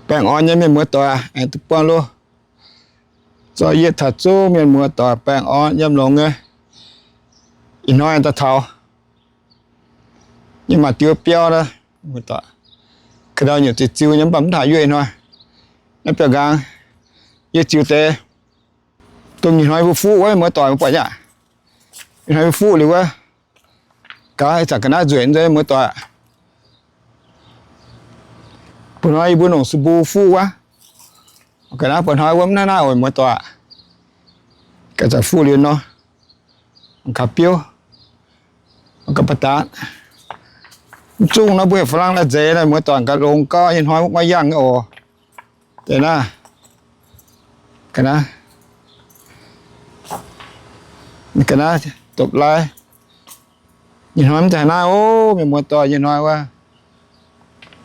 Baengh orn nyei mienh muoz doic, aengx duqv buangh loh. Zorqv yie taux zungv mienh muoz doic baengh orn yiem longx nyei. Ih hnoi daaih taux, yie maaih diuh biauv naaiv, muoz doic, ka'ndau nyei ziux ziux nyei mv baac mv taux yuoqv ih hnoi. Naaiv biauv-nqaang yie ziux deix, dongh ih hnoi mbuo fuqv wuov muoz doic, mbuo buatc nyei aqv. Ih hnoi mbuo fuqv liuz wuov, gaax ih zanc ga'naaiv nzueic nzengc muoz doic. Buo hnoi yie mbuo nongc su mbu fuqv wuov, ga'naaiv buo hnoi wuov mv naaiv naaiv oc muoz doic. Gaax zanc fuqv liuz nor, gaax biouv, gaax ba'datc. Mv zungh nor mbuo heuc fa'lang la'nzeix naaiv muoz doic, gaax longx gau, ih hnoi maiv yangh nyei oc. Deix naaiv, ga'naaiv, ga'naaiv dopc lai. Ih hnoi mv zeiz haaix naaiv oc, mienh muoz doic, ih hnoi wuov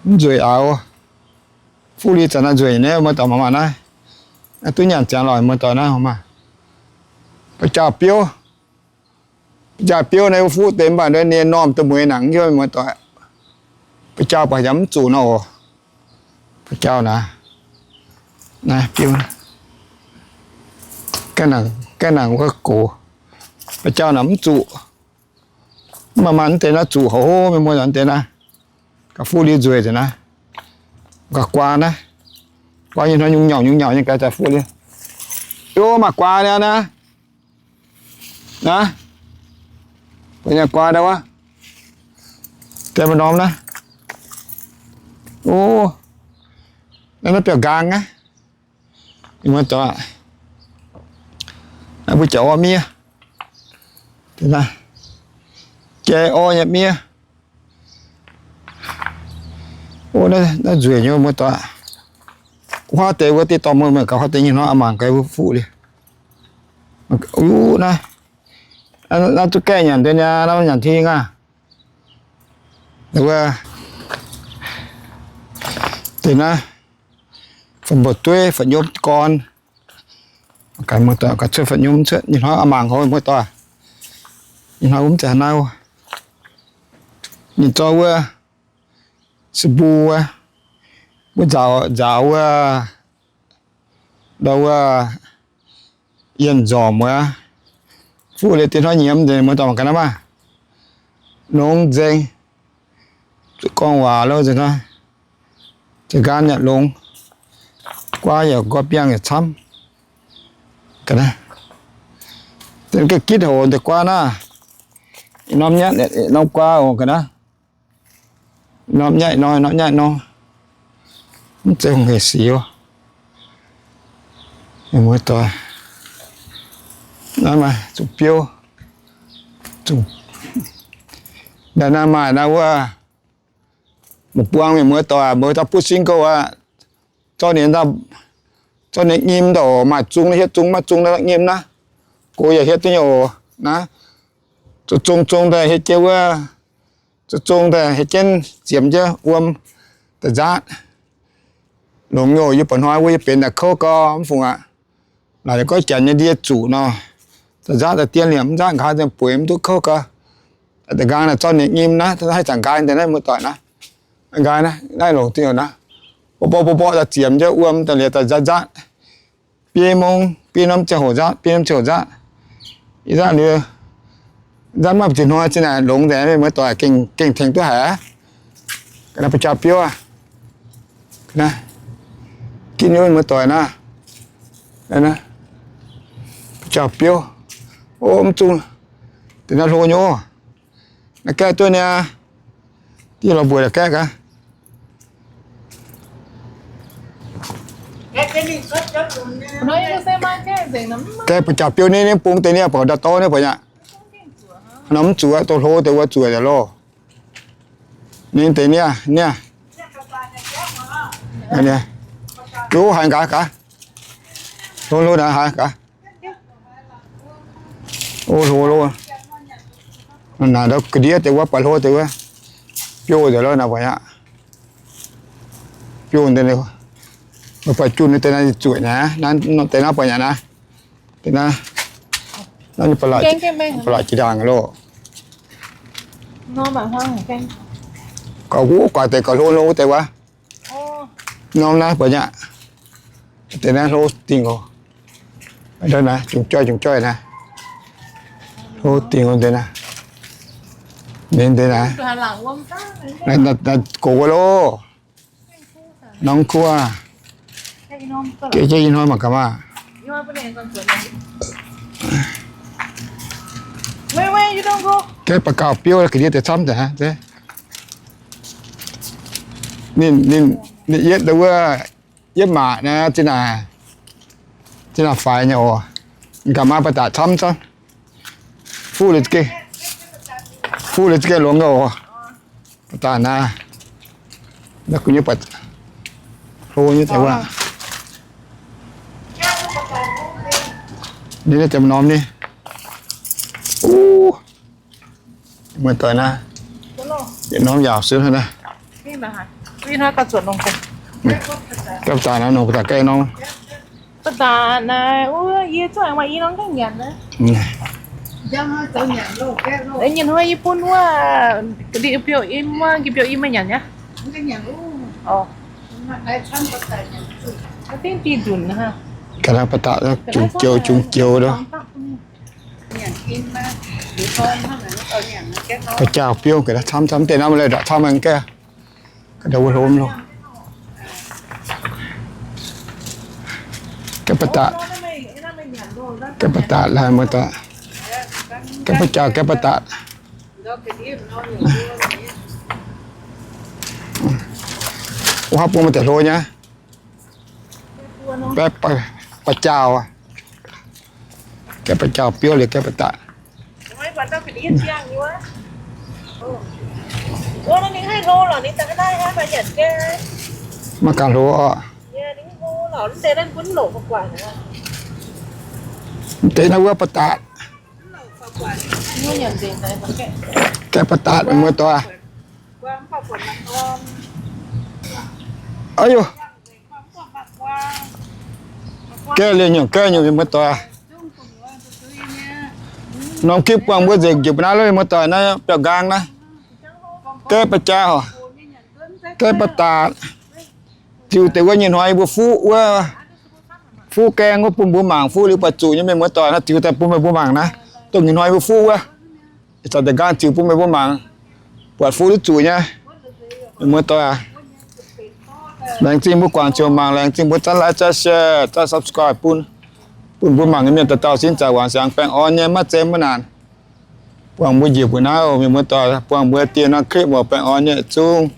mv nzueic aqv. Fuqv liuz zanc naaiv nzueic nyei muoz doic, mangc mangc naaiv. Naaiv duqv nyanc ziangx lorqc muoz doic naaiv, mangc mangc. Ba'jaauh biouv, ba'jaauh biouv naaiv fuqv deix mv baac ninh normh da'mueiz nangc nyei muoz doic. Ba'jaauh baac yaac mv zuqc nor oc. Ba'jaauh naaiv, naaiv biouv, gaengh nangc wuov gox. Ba'jaauh naaic mv zuqc. Mv baac maaih deix naaiv zuqc haic, mienh muoz doic, deix naaiv. Gaax fuqv liuz nzueic nzengc naaiv. Gaax guaa naaiv, guaa nyei hnoi nyungc-nyauc nyungc-nyauc nyei gaax fuqv liuz. Yie maaih guaa naaiv, naaiv, naaiv, guaa ndau wuov, deix maaih norm naaiv. O, naaiv biauv-nqaang aqv. Mienh muoz doic, naaiv mbuo jaax orv miev, jai orv nyei miev. O, naaiv nzueic nyei muoz doic. Huaav deix wuov diqv dorh mbuo mangc gaax, huaav deix nyei hnoi aqv, mangc gaax wuov fuqv liuz. Naaiv, naaiv duqv gaeqv nyanc deix niaa, naaiv nyanc ting aqv. Wuov deix naaiv, fa'mbuox dueiv, fa'nyomv gorn. Gaax muoz doic, gaax cuotv fa'nyomv cuotv, nyei hnoi aqv, mangc gaax muoz doic. Nyei hnoi wuov mv zeiz haaix naaiv. Ninh zorqv wuov su mbu wuov, mbuo nzaaux, nzaaux wuov, ndau wuov, yienh nzormc wuov, fuqv liuz deix hnoi nyiemz nzengc, muoz doic, mangc gaax naaiv maah. Longx nzengc. Zuqc gorngv waac lo nzengc hnoi. Za'ganh yaac longx. Guaa yaac nqoi biangh yaac camv. Deix ga'gitv hoc deix guaa naaiv. Norm nyatv norm guaa oc ga'naaiv. Norm nyatv nor, norm nyatv nor. Mv zeiz hungh hec sic oc. Muoz doic, naaiv maaih zuqc biouv, zuqc, naaiv maaih naaiv wuov, mbuo buangh mienh muoz doic, mbuo daaih butv single aqv. Zorqv ninh, zorqv ninh nyim ndau, maaih zung hietv zung, maiv zung nyim naaiv. Gox yaac hietv duqv nyei oc naaiv. Zuqc zung zung daaih hietv jienv wuov, zuqc zung daaih hietv jienv ziemx jienv wuom daaih nzaatv. Longx nyei oc, yie buatc hnoi wuov yie benx daaih kouv gau mv fungc aqv. Naaic gorngv janx nyei ndie zuqc nor, daaih nzaatv daaih dien liemh, mv nzaatv nqa'haav nzengc bueix mv duqv kouv gau. Da'nqaang naaic zorqv ninh nyim naaiv, haih zanc nqaai deix naaiv muoz doic naaiv. Nqaai naaiv, naaiv longc zingh naaiv. Mborqv mborqv mborqv daaih ziemx jienv wuom daaih liuz daaih nzaatv nzaatv. Biei mong, biei norm ziangh hoc nzaatv, biei norm ziangh hoc nzaatv. Ih zanc liuz, nzaatv maiv baac zinh hnoi zinh naaic longx nzengc, muoz doic, gengh tengx duqv haic aqv. Ga'naaiv ba'jauh biouv aqv. Gitv nyei muoz doic naaiv. Ba'jauh biouv. O, mv zungh. Deix naaiv hlo nyei oc. Naaiv gaeqv duqv niaa. Dieh lorz mbuox la'gaeqv gaax. Gaeqv ba'jauh biouv ninh, ninh bungx deix niaa, buatc ndau-dorv niaa, buatc nyei aqv. Nor mv zuqc aqv, dongh hlo deix wuov zuqc deix loh. Ninh deix niaa, niaa. Juv haaix gaax gaax. Hlo hlo naaic haaix gaax. O, hlo lo. Naaic ndau ga'ndiev deix wuov, baac hlo deix wuov. Biouv deix lo naaic buatc nyei aqv. Biouv deix, baac junh deix naaiv zuqc naaic, deix naaiv buatc nyei naaiv. Deix naaiv, naaiv ba'laqc, ba'laqc jiex ndaangc loh. Gauh huv guaax deix gauh hlo hlo wuov deix wuov. Norm naaiv buatc nyei aqv. Deix naaiv hlo dingh oc. Naaiv jungx joih jungx joih naaiv. Hlo dingh oc deix naaiv. Ninh deix naaiv. Naaiv gox wuov loh. Norm kuv. Jiex jiex ih hnoi mangc gaax maah. Gaeqv ba'gauh biouv ga'ndiev deix camv deix hnangv. Ninh, ninh, ninh yietv wuov, yietv maac naaiv, zinh naaic faix nyei oc. Gaax maaih ba'datc camv camv. Fuqv liuz za'gengh, fuqv liuz za'gengh longx gauh oc. Ba'datc naaiv, naaiv gu'nyuoz ba'datc hlo nyei daaih wuov. Ninh naaiv jiex norm ni. Uv, muoz-doic naaiv, yietc norm yaauc suv hnangv naaiv. Gaeqv ba'datc naaiv nongc ba'datc gaeqv norm. Ba'datc naaiv, wuov yie zuqc aengx maaih i norm gaengh nyanc naaiv. Nyei hnoi yie bun wuov ga'ndiev biouv im, wuov ga'ndiev biouv im maaih nyanc nyei. Ga'naaiv ba'datc jungx joux jungx joux loh. Ba'jaauh biouv ga'naaiv camv camv deix norm, mv leiz ndortv camv mangc gaax. Ga'ndiev wuov hlo loh. Gaeqv ba'datc, gaeqv ba'datc laanh muoz-doic. Gaeqv ba'jaauh, gaeqv ba'datc. Wuov haav bung maaih deix hlo nyei. Ba'jaauh, gaeqv ba'jaauh biouv liuz gaeqv ba'datc. Maiv ganh hlo oc. Mv deix naaiv wuov ba'datc. Gaeqv ba'datc muoz-doic. Aa, gaeqv liuz nyungc gaeqv nyungc mienh muoz-doic. Norm clip buangh mbuo nzengc njiec mbuo naaiv lov mienh muoz-doic naaiv biauv-nqaang naaiv. Gaeqv ba'jaauh, gaeqv ba'datc. Ziux deix wuov nyei hnoi mbuo fuqv wuov, fuqv gaeng wuov bun mbuo mangc, fuqv liuz buatc zuqc nyei mienh muoz-doic naaiv ziux daaih bun meih mbuo mangc naaiv. Dongh nyei hnoi mbuo fuqv wuov, ih zanc deix nqaang ziux bun meih mbuo mangc, buatc fuqv liuz zuqc nyei mienh muoz-doic aac. Laengz zingh mbuo guangc ziouc mangc, laengz zingh mbuo zanv like, zanv share, zanv subscribe bun, bun mbuo mangc nyei mienh dauh dauh sin zaangc wangc siangx baengh orn nyei, maiv zeiz maiv naanc. Buangh mbuo njiec mbuo naaiv oc mienh muoz-doic, buangh mbuo dieh norm clip oc, baengh orn nyei zungv.